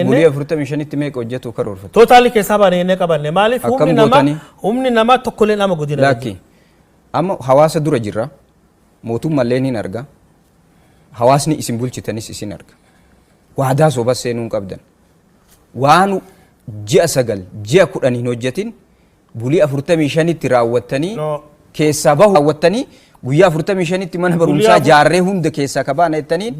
Bulii 45tti meeqa hojjetu karoorfatu? Totally keessaa baane jennee qabanne. Maaliif Akkam humni namaa gootanii? Humni namaa tokkollee nama godina. Lakki. Amma hawaasa dura jirra. Mootummaallee ni arga. Hawaasni isin bulchitanis isin arga. Waadaa sobas seenuu hin qabdan. Waan ji'a 9, ji'a 10 hin hojjetin bulii 45tti raawwattanii No. keessaa bahu raawwattanii, guyyaa 45tti mana barumsaa jaarree hunda keessaa ka baana jettaniin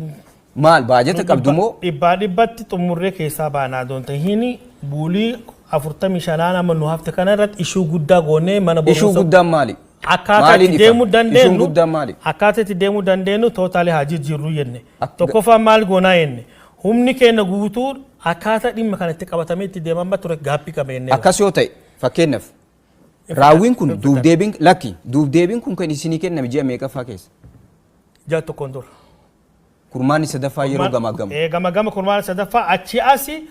maal baajata qabdu moo? Dhibbaa dhibbatti xumurree keessaa baanaa doon tahiini, bulii 45n amma nu hafte kana irratti ishuu guddaa goonee mana Ishuu barumsa guddaan maali? Akkaataa Maaliin itti ifa? deemuu Ishuun dandeenyu guddaan maali? Akkaataa itti deemuu dandeenyu totally haa jijjiirru jenne. Tokkoffaan maal goonaa jenne, humni keenya guutuu akkaataa dhimma kana itti qabatamee itti deemamaa ture gaaffii qaba jennee. Akkas yoo ta'e, fakkeenyaaf raawwiin kun duubdeebiin, lakki, duubdeebiin kun kan isinii kenname ji'a meeqaffaa keessa? Ji'a tokkoon dura. Kurmaanni sadaffaa yeroo gamaaggamu. Gamagama kurmaana sadaffaa achi asi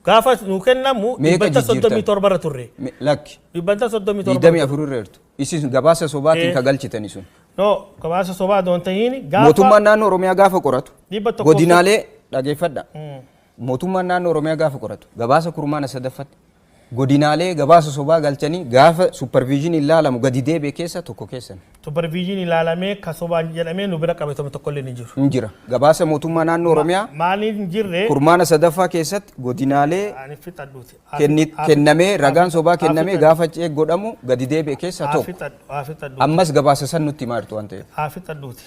gaafa nu kennamu Meeqa dhibbanta jijjiirtan? 37 irra turre. Lakki. Dhibbanta 37. 24 irra jirtu. Isin gabaasa sobaatiin ka galchitani sun. No, gabaasa sobaa doon tahiin gaafa. Mootummaan naannoo Oromiyaa gaafa qoratu 100 godinaalee, dhageeffadha. Mootummaan naannoo Oromiyaa gaafa qoratu gabaasa kurmaana sadaffatti godinaalee gabaasa sobaa galchanii gaafa supervisioniin ilaalamu gadi deebi'e keessa tokko keessan. Supervision ilaalamee ka sobaan jedhamee nu bira qabatame tokkollee ni jiru. Hin jira. Gabaasa mootummaa naannoo Oromiyaa Maaliin hin jirre? kurmaana sadaffaa keessatti godinaalee Ani fixadhuuti. Kennamee ragaan sobaa kennamee gaafa check godhamu gadi deebi'e keessaa tokko. Haa fixadhuuti. Ammas gabaasa san nutti himaa jirtu waan ta'eef. Haa fixadhuuti.